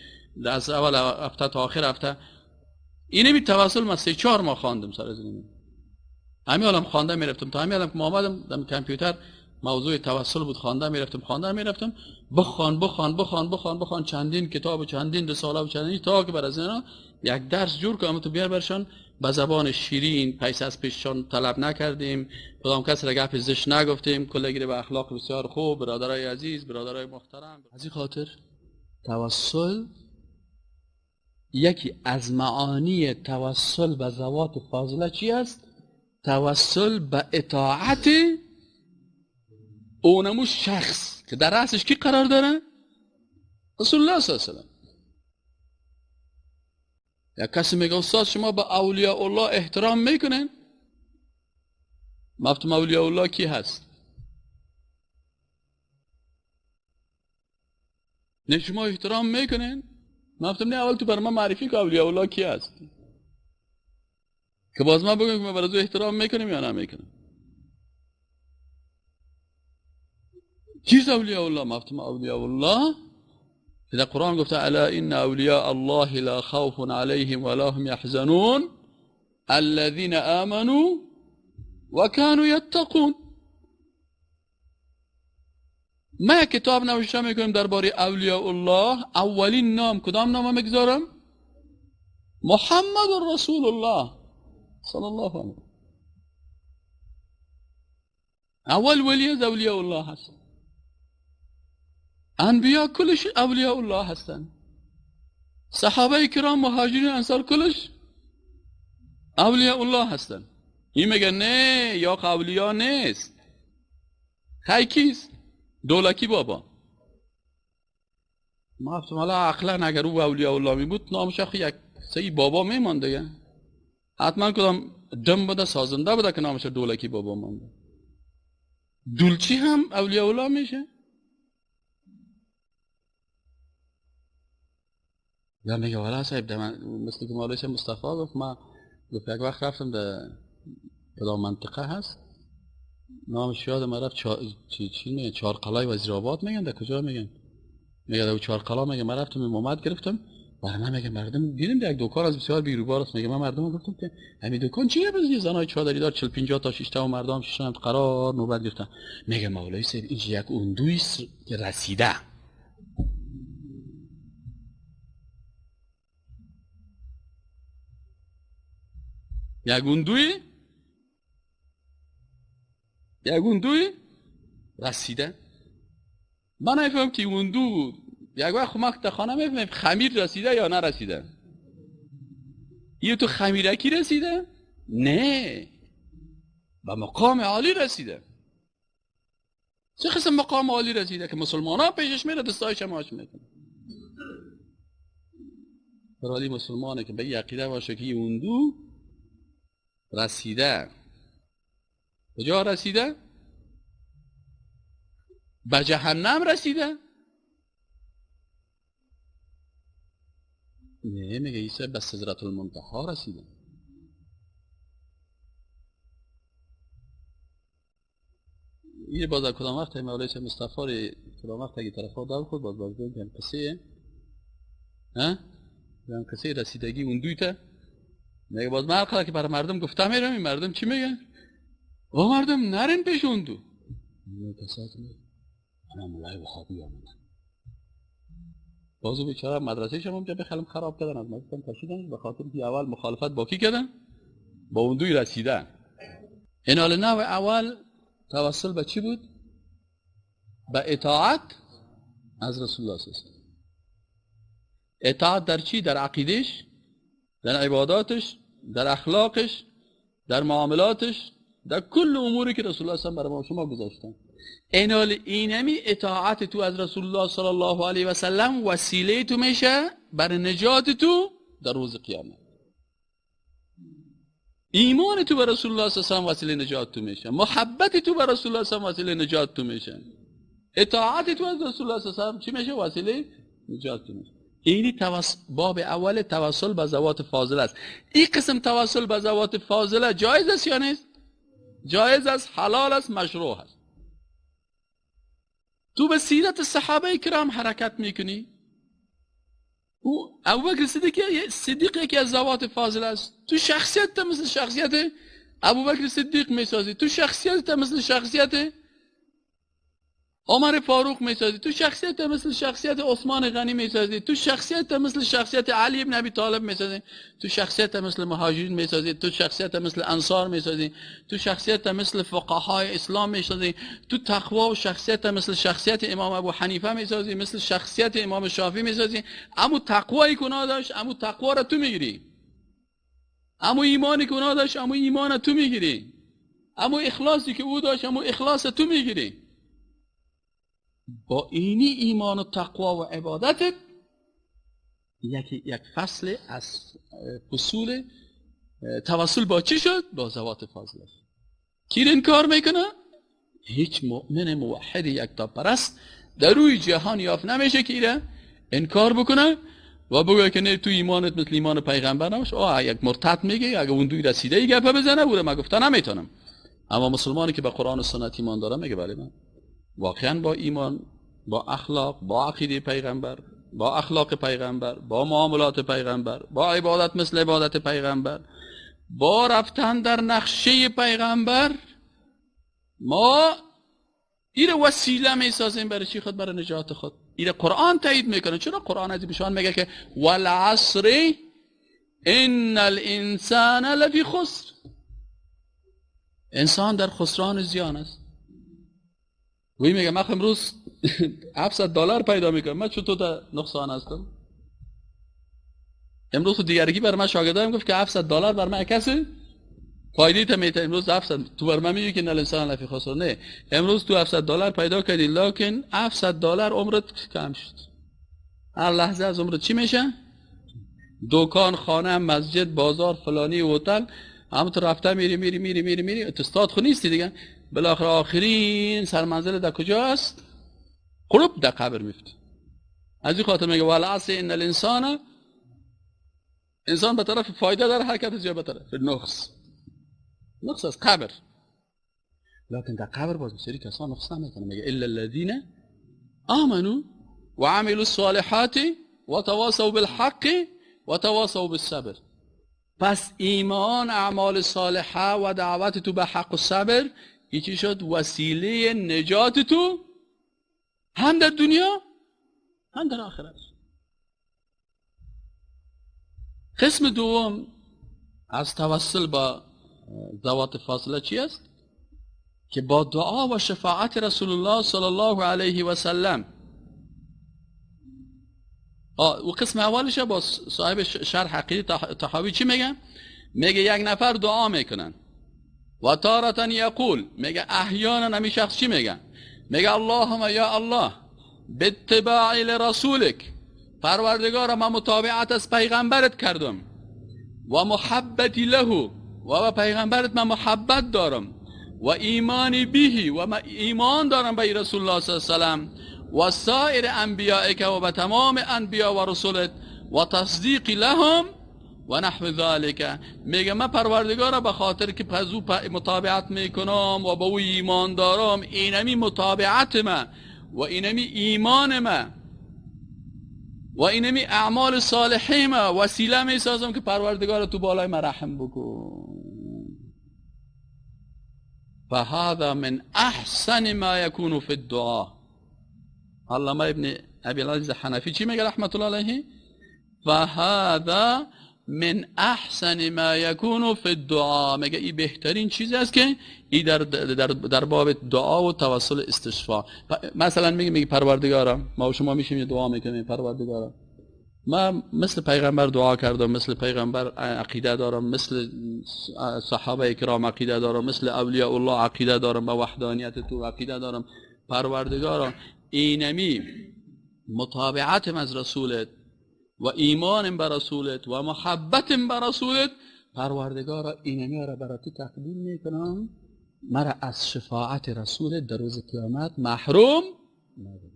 Speaker 1: از اول هفته تا آخر هفته. اینه می توسل من 3-4 ماه خواندم سر از این. همین الان خوانده میرفتم تا همین الان که ما آمدم در کامپیوتر موضوع توسل بود، خوانده میرفتم بخوان بخوان بخوان بخوان بخوان چندین کتاب و چندین رساله و چندین تا که بر از اینا یک درس جور کنم تو بیار برشان به زبان شیرین، پیسه از پیششان طلب نکردیم، کدام کس را گپ زشت نگفتیم، کلگیره به اخلاق بسیار خوب، برادرای عزیز، برادرای محترم. از این خاطر توسل یکی از معانی توسل به ذوات فاضله چی است؟ توسل به اطاعت اونمو شخص که در رأسش کی قرار داره؟ رسول الله صلی الله علیه و سلم. یا کسی میگه استاد شما به اولیاء الله احترام میکنین؟ مفتم اولیاء الله کی هست؟ نه شما احترام میکنین؟ مفتم نه، اول تو بر من معرفی که اولیاء الله کی هست که باز ما بگم که ما برای احترام میکنیم یا نمیکنیم. کیست اولیاء الله؟ مفتم اولیاء الله که در قرآن گفته الا ان اولیاء الله لا خوف علیهم ولا هم یحزنون الذین آمنوا وكانوا یتقون. ما کتاب نوشته میکنیم درباره اولیاء الله، اولین نام کدام نام میگذارم؟ محمد رسول الله صلی الله علیه. اول ولی از اولیاء الله هست. انبیا کلش اولیاء الله هستن، صحابه کرام، مهاجرین، انصار کلش اولیاء الله هستن. این میگه نه یا اولیا نیست. خی کیست؟ دولکی بابا. ما احتمالا عقلا اگر او اولیاء الله می بود نامش یک سی بابا میماند دیگه. حتما کدام دم بوده، سازنده بوده که نامش دولکی بابا مانده. دولچی هم اولیاء الله میشه؟ یا میگه والا صاحب مثل که مولوی مصطفی گفت، ما گفت یک وقت رفتم در کدام منطقه هست نامش یادم رفت، چی میگن، چهارقلای وزیرآباد میگن، در کجا میگن، میگه در چهارقلا میگه من رفتم امامت گرفتم. برای من میگه مردم دیدم در یک دکان از بسیار بیروبار است. میگه من مردم گفتم که همین دکان چیه؟ بس یه زنای چادری دار 40 50 تا 6 تا و مردم 6 تا قرار نوبت گرفتن. میگه مولوی صاحب اینجا یک اندوی رسیده. یک اندوی رسیده. من نفهمم که اندو یک وقت ما در خانه میفهمیم خمیر رسیده یا نرسیده. یه تو خمیرکی رسیده؟ نه، به مقام عالی رسیده. چه قسم مقام عالی رسیده که مسلمان ها پیشش میره دستایش هم آش میکنه. برای مسلمانه که به این عقیده باشه که اندو رسیده. کجا رسیده؟ به جهنم رسیده؟ نه، میگه عیسی به سدرة المنتها رسیده. این باز کدام وقت مولای مصطفی کدام وقت اگه طرفا دار خود باز باز بگم قصه ها قصه رسیدگی اون دویته. میگه باز من که برای مردم گفتم میرم، این مردم چی میگن؟ او مردم نرین پیش اون دو. میگه انا مولای وهابی آمدن. بازو بیچاره مدرسه شما اونجا بخلم خراب کردن، از مدرسه کشیدن به خاطر که اول مخالفت با کی کردن؟ با اون دوی رسیدن. این حال نوع اول توسل به چی بود؟ به اطاعت از رسول الله صلی الله علیه و سلم. اطاعت در چی؟ در عقیدش، در عباداتش، در اخلاقش، در معاملاتش، در کل اموری که رسول الله صلی الله علیه و برای ما شما گذاشتن. اینال اینمی اطاعت تو از رسول الله صلی الله علیه و سلم وسیله تو میشه بر نجات تو در روز قیامت. ایمان تو بر رسول الله صلی الله علیه و سلم وسیله نجات تو میشه، محبت تو بر رسول الله صلی الله علیه و سلم وسیله نجات تو میشه، اطاعت تو از رسول الله صلی الله علیه و سلم چی میشه؟ وسیله نجات تو میشه. اینی باب اول توسل به ذوات فاضله است. این قسم توسل به ذوات فاضله جایز است یا نیست؟ جایز است، حلال است، مشروع است. تو به سیرت صحابه کرام حرکت میکنی. او ابوبکر صدیق یکی از ذوات فاضله است. تو شخصیت مثل شخصیت ابوبکر صدیق میسازی، تو شخصیت مثل شخصیت عمر فاروق میسازی، تو شخصیت مثل شخصیت عثمان غنی میسازی، تو شخصیت مثل شخصیت علی بن ابی طالب میسازی، تو شخصیت مثل مهاجرین میسازی، تو شخصیت مثل انصار میسازی، تو شخصیت مثل فقهای اسلام میسازی، تو تقوا و شخصیت مثل شخصیت امام ابو حنیفه میسازی، مثل شخصیت امام شافعی میسازی. اما تقوایی که اونا داشت، اما تقوا را تو میگیری، اما ایمانی که اونا داشت، اما ایمان تو میگیری، اما اخلاصی که او داشت، اما اخلاص تو میگیری. با اینی ایمان و تقوا و عبادتت یک فصل از فصول توسل با چی شد؟ با ذوات فاضله. کی این کار میکنه؟ هیچ مؤمن موحد یکتاپرست در روی جهان یافت نمیشه که ایره انکار بکنه و بگه که نه تو ایمانت مثل ایمان پیغمبر نباشه. آه یک مرتد میگه اگه اون دوی رسیده ای گپه بزنه او رو من گفته نمیتونم. اما مسلمانی که به قرآن و سنت ایمان داره میگه بله من واقعا با ایمان، با اخلاق، با عقیده پیغمبر، با اخلاق پیغمبر، با معاملات پیغمبر، با عبادت مثل عبادت پیغمبر، با رفتن در نقشه پیغمبر، ما ایره وسیله میسازیم برای چی؟ خود برای نجات خود. ایره قرآن تایید میکنه. چرا قرآن از بشان میگه که والعصر ان الانسان لفی خسر، انسان در خسران زیان است. وی میگه من امروز $700 پیدا میکنم، من چطور در نقصان هستم؟ امروز دیگرگی بر من شاگردم گفت که $700 بر من کسی فایده تا میته. امروز 700 تو بر من میگی که الانسان لفی خسر. نه، امروز تو $700 پیدا کردی، لکن $700 عمرت کم شد. هر لحظه از عمرت چی میشه؟ دکان، خانه، مسجد، بازار، فلانی، هتل، هم تو رفته میری میری میری میری میری، استاد خو نیستی دیگه. بالاخره آخرین سرمنزل در کجاست؟ قلوب در قبر میفته. از این خاطر میگه والعصر ان الانسان، انسان به طرف فایده در حرکت است یا به طرف نقص؟ نقص از قبر. لكن در قبر باز بسیاری کسان نقص نمیکنه. میگه الا الذین آمنوا وعملوا الصالحات وتواصوا بالحق وتواصوا بالصبر. پس ایمان، اعمال صالحه و دعوت تو به حق و صبر، این چی شد؟ وسیله نجات تو هم در دنیا هم در آخرت. قسم دوم از توسل با ذوات فاصله چی است؟ که با دعا و شفاعت رسول الله صلی الله علیه و سلم. و قسم اولش با صاحب شرح عقیده طحاوی چی میگه؟ میگه یک نفر دعا میکنن و تارتن یقول، میگه احیانا همی شخص چی میگه؟ میگه اللهم یا الله باتباع لرسولک، پروردگارا من متابعت از پیغمبرت کردم و محبتی له، و به پیغمبرت من محبت دارم و ایمانی بهی، و من ایمان دارم به رسول الله صلی الله علیه و سلم و سایر انبیائک و به تمام انبیا و رسولت و تصدیق لهم و نحو ذلك. میگه من پروردگارا به خاطر که از او متابعت میکنم و با او ایمان دارم، اینمی متابعت من و اینمی ایمان من و اینمی اعمال صالحه ما وسیله میسازم که پروردگار تو بالای من رحم بکن. فهذا من احسن ما يكون في الدعاء. علامه ابن ابی العز حنفی چی میگه رحمت الله علیه؟ فهذا من احسن ما يكون في الدعاء. میگه این بهترین چیز است که این در باب دعا و توسل استشفاء. مثلا میگه پروردگارا، ما و شما میشیم دعا میکنیم، پروردگارا ما مثل پیغمبر دعا کردم، مثل پیغمبر عقیده دارم، مثل صحابه کرام عقیده دارم، مثل اولیاء الله عقیده دارم، با وحدانیت تو عقیده دارم، پروردگارا اینمی متابعتم از رسولت و ایمانم به رسولت و محبتم به رسولت، پروردگارا اینمی را برای تو تقدیم میکنم، مرا از شفاعت رسولت در روز قیامت محروم نکن.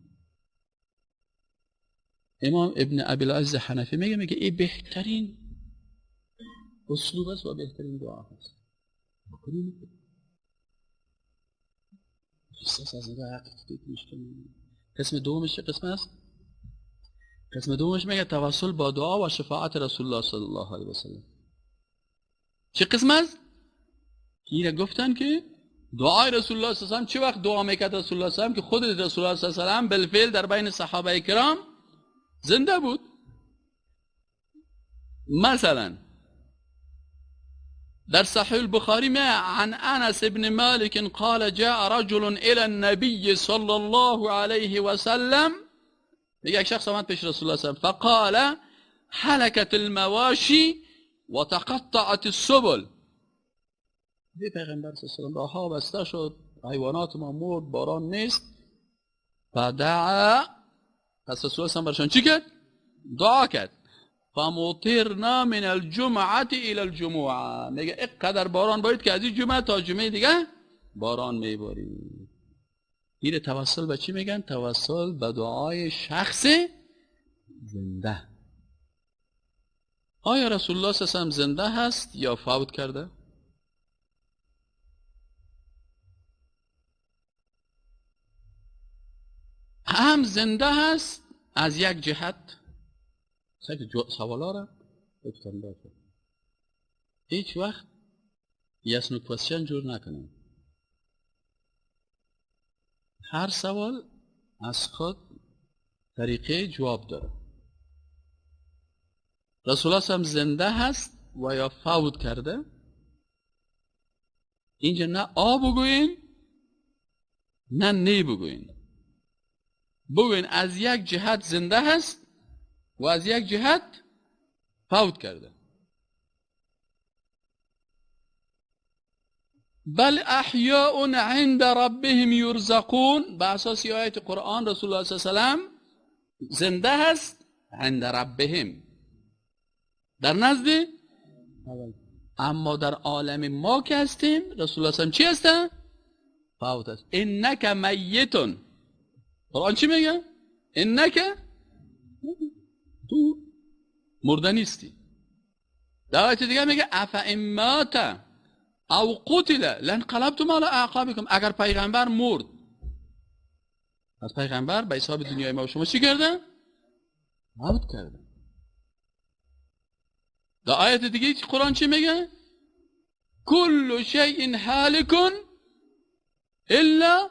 Speaker 1: امام ابن ابی العز حنفی میگه این بهترین اسلوب است و بهترین دعا است. از نگاه حقیقی قسم دومش چه قسم است؟ قسم دومش میگه توسل با دعا و شفاعت رسول الله صلی الله علیه و سلم. چه قسم است؟ اینه گفتن که دعای رسول الله صلی الله علیه و سلم چه وقت دعا میکرد رسول الله صلی الله علیه و سلم که خود رسول الله صلی الله علیه و سلم بالفعل در بین صحابه کرام زنده بود. مثلا در صحیح البخاری ما عن انس بن مالک قال جاء رجل الى النبي صلى الله عليه وسلم، میگه یک شخص آمد پیش رسول الله صلی الله علیه و سلم، فقال هلكت المواشي وتقطعت السبل. دی پیغمبر صلی الله علیه و سلم راهها بسته شد، حیوانات ما مرد، باران نیست. فدعا، پس رسول الله برشان چی کرد؟ دعا کرد. فمطرنا من الجمعه الى الجمعه. میگه اینقدر باران بارید که از این جمعه تا جمعه دیگه باران میبارید. این توسل به چی میگن؟ توسل به دعای شخص زنده. آیا رسول الله صلی الله علیه و سلم زنده هست یا فوت کرده؟ هم زنده هست از یک جهت. سوالا را گفتم باشه هیچ وقت yes no question جور نکنیم. هر سوال از خود طریقه جواب داره. رسول الله هم زنده هست و یا فوت کرده؟ اینجا نه آ بگوین نه نی بگوین، بگوین از یک جهت زنده هست و از یک جهت فوت کرده. بل احیاء عند ربهم یرزقون، به اساس آیت قرآن رسول الله صلی الله علیه و سلم زنده هست عند ربهم، در نزد، اما در عالم ما که هستیم رسول الله صلی الله علیه و سلم چی هستن؟ فوت است. انک میتون، قرآن چی میگه؟ انک، تو مرده نیستی. در آیت دیگه میگه افان مات او قتل لانقلبتم علی اعقابکم. اگر پیغمبر مرد، از پیغمبر به حساب دنیای ما و شما چی کرده؟ موت کرده. در آیت دیگه قرآن چی میگه؟ کل شیء هالک الا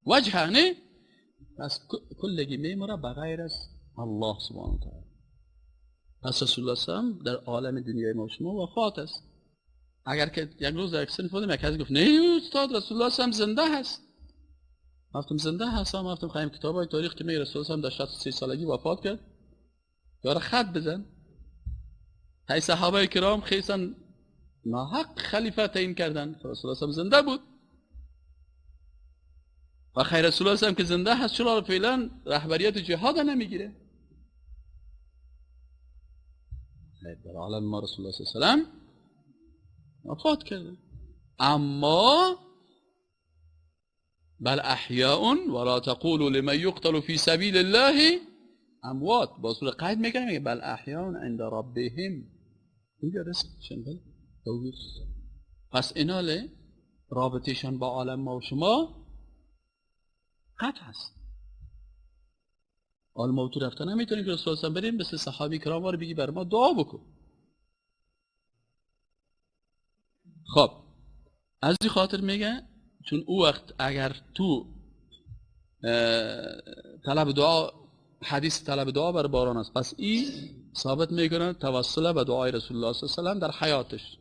Speaker 1: وجهه. نه؟ پس کلگی میمره بغیر از الله سبحانه و تعالی. پس رسول الله صلی الله علیه و سلم در عالم دنیای ما و شما وفات است. اگر که یک روز در یک صنف بودیم، یک کسی گفت نه استاد رسول الله صلی الله علیه و سلم زنده هست. گفتم زنده هست؟ ما گفتم خواهیم کتابای تاریخ که میگه رسول الله صلی الله علیه و سلم در 63 سالگی وفات کرد. داره خط بزن. هی صحابه کرام خیسن ناحق خلیفه تعیین کردن، رسول الله صلی الله علیه و سلم زنده بود. و خیر رسول الله صلی الله علیه و سلم که زنده هست چرا فعلا رهبریت جهاد نمیگیره؟ در عالم ما رسول الله صلی الله علیه و سلم وفات کرده. اما بل احیاء ولا تقولوا لمن يقتل في سبیل الله اموات. با اصول قید میکنه، میگه بل احیاء عند ربهم. اینجا رسید. پس ایناله رابطهشان با عالم ما و شما قطع است. عالم ما و تو رفته نمیتونیم که رسول الله بریم مثل صحابی کرام رو بگی بر ما دعا بکن. خب از این خاطر میگه چون او وقت اگر تو طلب دعا، حدیث طلب دعا بر باران است، پس این ثابت میکنه توسل به دعای رسول الله صلی الله علیه و سلم در حیاتش.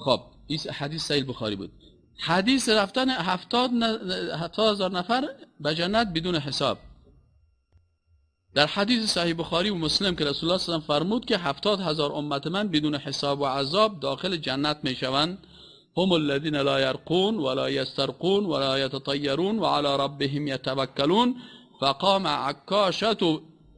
Speaker 1: خب این حدیث صحیح بخاری بود. حدیث رفتن 70,000 نفر به جنت بدون حساب. در حدیث صحیح بخاری و مسلم که رسول الله صلی الله علیه و فرمود که 70,000 امت من بدون حساب و عذاب داخل جنت میشوند. هم الذين لا يرقون ولا يسترقون ولا يتطيرون وعلى ربهم يتوكلون. فقام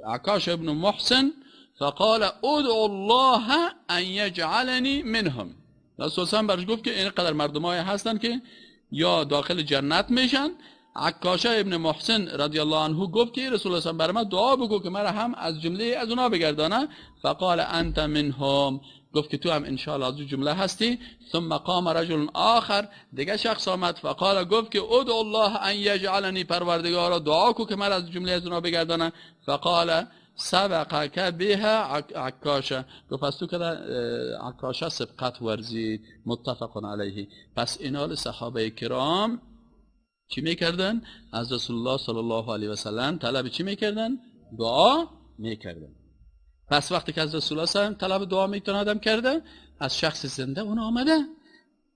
Speaker 1: عكاش ابن محسن فقال ادعو الله ان يجعلني منهم. رسول الله برش گفت که اینقدر مردمای هستن که یا داخل جنت میشن. عکاشه ابن محسن رضی الله عنه گفت که رسول الله بر من دعا بگو که مرا هم از جمله از اونا بگردانه. فقال انت منهم، گفت که تو هم انشاءالله از جمله هستی. ثم قام رجل آخر، دیگه شخص آمد، فقال گفت که ادعو الله ان یجعلنی، پروردگارا دعا کو که مرا از جمله از اونا بگردانه. فقال سبقک بها عکاشه، گفت پس تو که عکاشه سبقت ورزید. متفق علیه. پس اینال صحابه کرام چی میکردن؟ از رسول الله صلی الله علیه و سلم طلب چی میکردن؟ دعا میکردن. پس وقتی که از رسول الله صلی الله علیه و سلم طلب دعا میتونه آدم کرده، از شخص زنده اون آمده،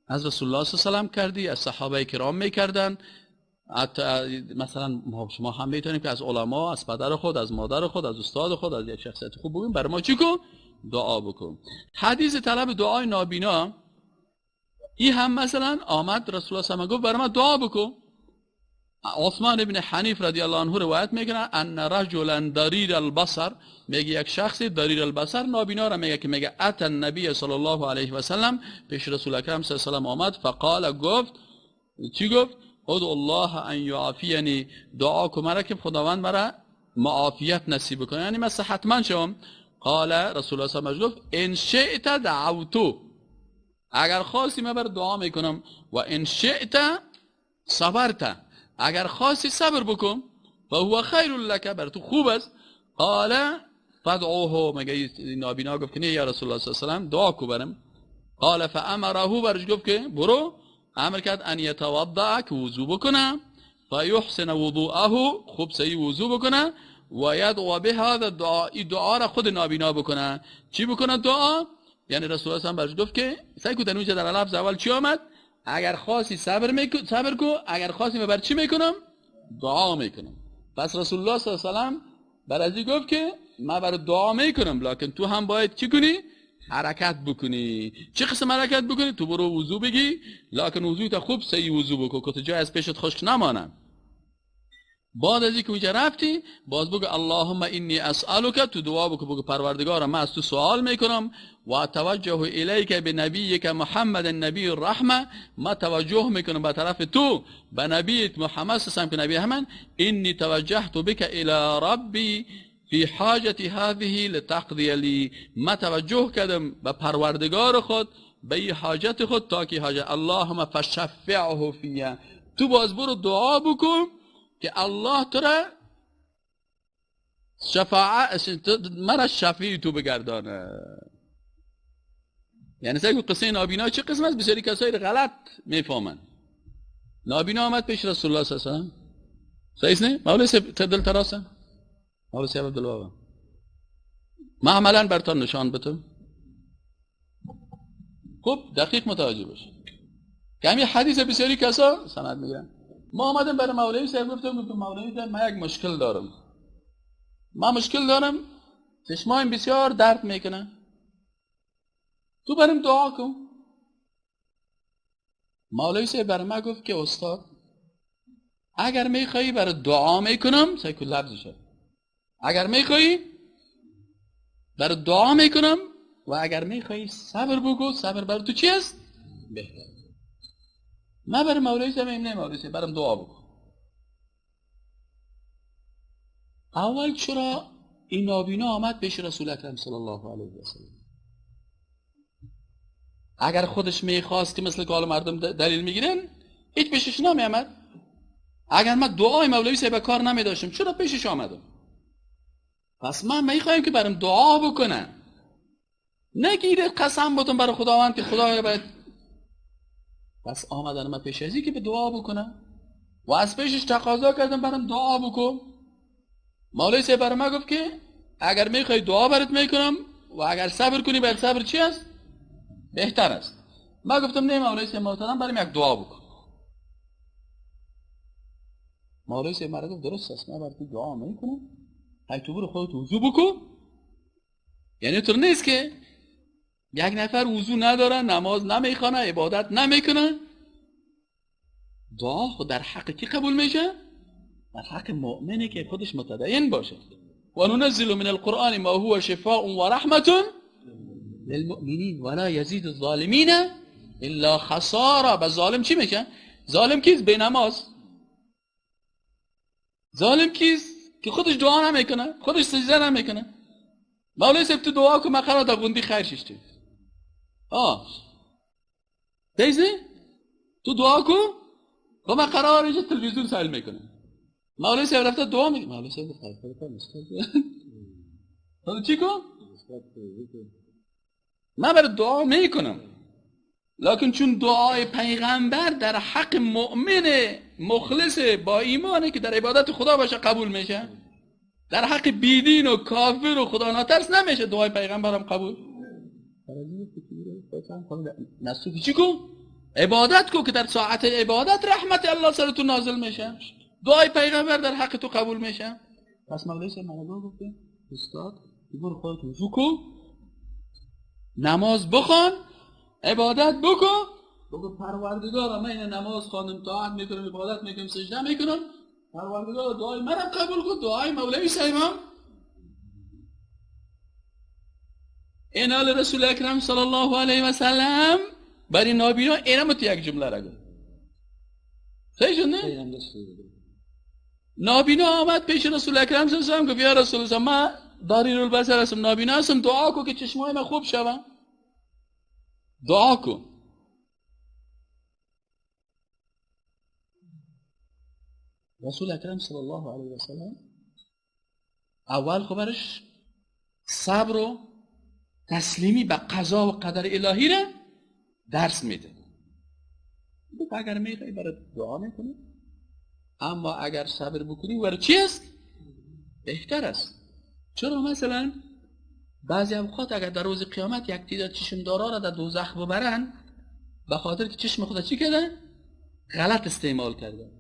Speaker 1: از رسول الله صلی الله علیه و سلم کردی، از صحابه کرام میکردن. مثلا شما هم میتونیم که از علما، از پدر خود، از مادر خود، از استاد خود، از یک شخصیت خوب بگیم برای ما چی کن؟ دعا بکن. حدیث طلب دعای نابینا، این هم مثلا آمد رسول الله صلی الله علیه و سلم گفت برای ما دعا بکن. عثمان ابن حنیف رضی الله عنه روایت میکنه ان رجلا ضریر البصر، میگه یک شخصی ضریر البصر نابینا را میگه که میگه ات النبی صلی الله علیه و سلم، پیش رسول اکرم صلی الله علیه و سلم آمد. فقال گفت چی گفت؟ ادعو الله ان یعافینی، دعا کن مرا که خداوند مرا معافیت نصیب کنه، یعنی من صحتمند شوم. قال رسول الله صلی الله علیه و سلم گفت ان شئت دعوتو، اگر خواستی من بر دعا میکنم، و ان شئت صبرت، اگر خواستی صبر بکن، فهو خیر لک، بر تو خوب است. قال فدعوه، مگه نابینا گفت که نه یا رسول الله صلی الله علیه و سلم دعا کو برم. قال فامره، برش گفت که برو، امر کرد ان یتوضع، که وضو بکنه، فیحسن وضوءه، خوب صحیح وضو بکنه، و یدعو بهذا الدعاء، این دعا را خود نابینا بکنه. چی بکنه دعا؟ یعنی رسول الله صلی الله علیه و سلم برش گفت که سعی کو در اونجا در لفظ اول چی آمد؟ اگر خواستی صبر کو، اگر خواستی من بر چی میکنم؟ دعا میکنم. پس رسول الله صلی الله علیه و سلم بر از گفت که من بر دعا میکنم، لکن تو هم باید چی کنی؟ حرکت بکنی. چه قسم حرکت بکنی؟ تو برو وضو بگی، لکن وضوی تا خوب صحیح وضو بکن که تو جای از پیشت خشک نمانه. بعد از اینکه اونجا رفتی باز بگو اللهم انی اسالک، تو دعا بکن بگو پروردگارا من از تو سوال میکنم، و توجه الیک بنبیک محمد النبی الرحمه، ما توجه میکنم به طرف تو به نبیت محمد صلی الله علیه و که نبی همن، انی توجهت بک الی ربی فی حاجت هذه لتقضی لی، ما توجه کردم به پروردگار خود به حاجت خود تا که حاجت، اللهم فشفعه فیه، تو باز برو دعا بکن که الله تو را شفاعت مرا شفیع تو بگردانه. یعنی سعی قصه نابینا چه قسم است؟ بسیاری کسایی غلط میفهمن. نابینا آمد پیش رسول الله صلی الله علیه و سلم، صحیح نه؟ مولوی صاحب دل تراسه، مولوی صاحب عبدالوهاب، ما عملا برتان نشان بتم. خوب دقیق متوجه باش که همین حدیث بسیاری کسا سند میگیرن. ما آمدم برای مولوی صاحب گفتم مولوی صاحب من یک مشکل دارم، من مشکل دارم، چشمایم بسیار درد میکنه، تو برم دعا کن. مولوی صاحب برای من گفت که استاد اگر میخوایی برای دعا میکنم، سعی کن لفظشه، اگر میخوایی برای دعا میکنم و اگر میخوایی صبر بگو، صبر برای تو چی است؟ بهتر. من برای مولوی صاحب نه مولوی صاحب برام دعا بکن. اول چرا این نابینا آمد پیش رسول اکرم صلی الله علیه و سلم. اگر خودش میخواست که مثل که مردم دلیل میگیرن، هیچ پیشش نمیامد. اگر من دعای مولوی صاحب کار نمیداشتم، چرا پیشش آمدم؟ پس من میخوایم که برام دعا بکنن، نگیره قسم بودم برای خداوند که خدایا باید. پس آمدن من پیش ازی که به دعا بکنم و از پیشش تقاضا کردم برام دعا بکن. مولوی صاحب برای من گفت که اگر میخوای دعا برات میکنم و اگر صبر کنی، بر صبر چی است؟ بهتر است. من گفتم نه مولوی صاحب محترم، برام یک دعا بکن. مولوی صاحب مرا گفت درست است، من برات دعا میکنم، هی تو برو خودت وضو بکن. یعنی طور نیست که یک نفر وضو نداره، نماز نمیخوانه، عبادت نمیکنه، دعا خود در حق کی قبول میشه؟ در حق مؤمنی که خودش متدین باشه. و ننزل من القرآن ما هو شفاء و رحمة للمؤمنین ولا یزید الظالمین الا خسارا. به ظالم چی میشه؟ ظالم کیست؟ بی نماز. ظالم کیست؟ که خودش دعا نمیکنه، خودش سجده نمیکنه. مولوی صاحب تو دعا کن، من قرار در غندی خیر ششتی. آه دیزه؟ تو دعا کن و من قرار اینجا تلویزیون سیل میکنم. مولوی صاحب رفته دعا میکنه. مولوی صاحب خیر کن استاد. چی کن؟ من برای دعا میکنم، لکن چون دعای پیغمبر در حق مؤمن مخلص با ایمانه که در عبادت خدا باشه قبول میشه، در حق بیدین و کافر و خدا ناترس نمیشه دعای پیغمبرم قبول. نصوفی چی کن؟ عبادت کو که در ساعت عبادت رحمت الله سر تو نازل میشه، دعای پیغمبر در حق تو قبول میشه. پس مولوی صاحب مرا گفت استاد برو خودت وضو کن، نماز بخوان، عبادت بکن، بگو پروردگارا من این نماز خواندم، طاعت میکنم، عبادت میکنم، سجده میکنم، پروردگارا دعای منم قبول کن، دعای مولوی صاحبم. این حال رسول اکرم صلی الله علیه و سلم برای نابینا اینم تو یک جمله را گفت. صحیح شد نه؟ نابینا آمد پیش رسول اکرم صلی الله علیه و سلم، گفت یا رسول الله من ضریر البصر هستم، نابینا هستم، دعا کن که چشمای من خوب شوم، دعا کن. رسول اکرم صلی الله علیه و سلم اول خبرش صبر و تسلیمی به قضا و قدر الهی را درس میده. اگر میخوای برات دعا میکنی، اما اگر صبر بکنی برای چی است؟ بهتر است. چرا مثلا بعضی اوقات اگر در روز قیامت یک تعداد چشمدارا را در دوزخ ببرن، به خاطر که چشم خود چی کردن؟ غلط استعمال کردن.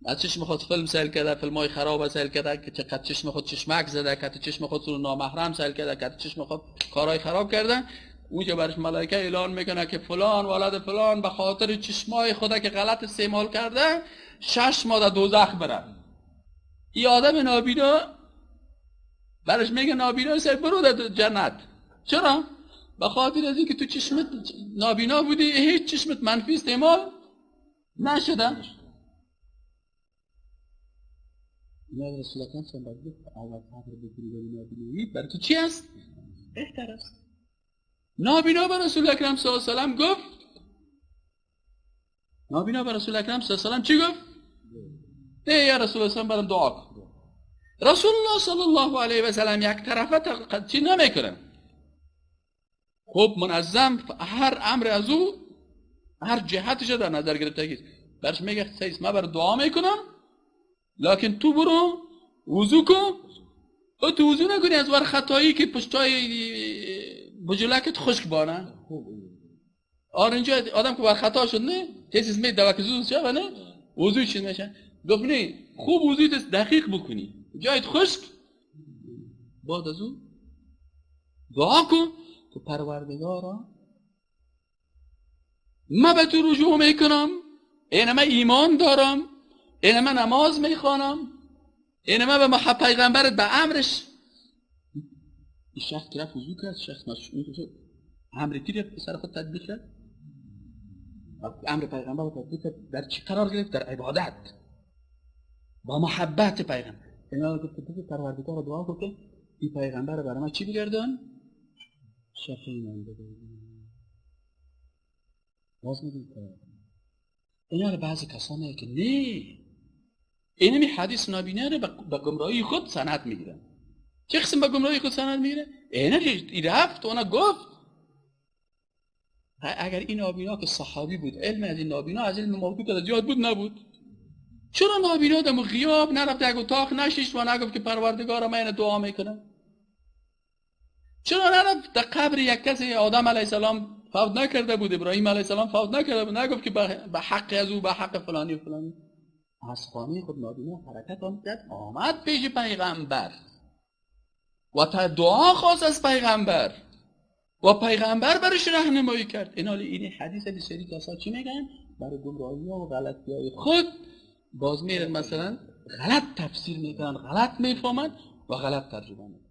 Speaker 1: از چشم خود فیلم سیل کرده، فیلم های خراب سیل کرده، که چقدر چشم خود چشمک زده، که چشم خود رو نامحرم سیل کرده، که چشم خود کارهای خراب کرده. اونجا برش ملائکه اعلان میکنه که فلان ولد فلان به خاطر چشمای خود که غلط استعمال کرده 6 ماه در دوزخ بره. این آدم نابینا برش میگه نابینا سر برو در جنت. چرا؟ به خاطر از اینکه تو چشمت نابینا بودی، هیچ چشمت منفی استعمال نشده. اینا رسول اکرم صلی الله علیه و آله صبر بکنی برای نابینایی برای تو چی است؟ بهتر است. نابینا به رسول اکرم صلی الله علیه و سلم گفت، نابینا به رسول اکرم صلی الله علیه و سلم چی گفت؟ نه یا رسول الله برام دعا کن. رسول الله صلی الله علیه و سلم یک طرفه چی نمیکنه. خب منظم هر امر از او هر جهتش در نظر گرفته. برش میگه سیس من بر دعا میکنم، لکن تو برو وضو کن. او تو وضو نکنی از ور خطایی که پشتای بجلکت خشک بانه. آره اینجا آدم که بر خطا شد نه تیز می دوک زود شه نه وضو چیز میشه. گفت نه خوب وضوی دقیق بکنی، جایت خشک، بعد از او دعا کن که پروردگارا من به تو رجوع میکنم، این من ایمان دارم، این من نماز میخوانم، این من به پیغمبرت به امرش. این شخص که رفت وضو کرد، شخص مسئول شد، امر کی رو سر خود تطبیق کرد؟ امر پیغمبر رو تطبیق کرد. در چی قرار گرفت؟ در عبادت با محبت پیغمبر. اینا گفت که پروردگار دعا کن که این پیغمبر برای ما چی بگردان؟ شفیع من بگردان. باز میگیم اینا بعضی کسانی که نه، اینمی حدیث نابینا رو به گمراهی خود سند میگیرن. چه قسم به گمراهی خود سند میگیره؟ اینا رفت اونا گفت اگر این نابینا که صحابی بود، علم از این نابینا از علم موجود زیاد بود نبود، چرا نابینا دم غیاب نرفت یک اتاق نشیشت و نگفت که پروردگارا من دعا میکنم؟ چرا نرفت در قبر یک کسی، آدم علیه السلام فوت نکرده بود، ابراهیم علیه السلام فوت نکرده بود، نگفت که به حق از او، به حق فلانی و فلانی؟ از خانه خود نابینا حرکت آن کرد، آمد پیش پیغمبر و تا دعا خواست از پیغمبر و پیغمبر برش راهنمایی کرد. این حالی این حدیث بسیاری کسا چی میگن؟ برای گمراهی ها و غلطی های خود باز میرن مثلا غلط تفسیر میکنن، غلط میفهمن و غلط ترجمه میکنن.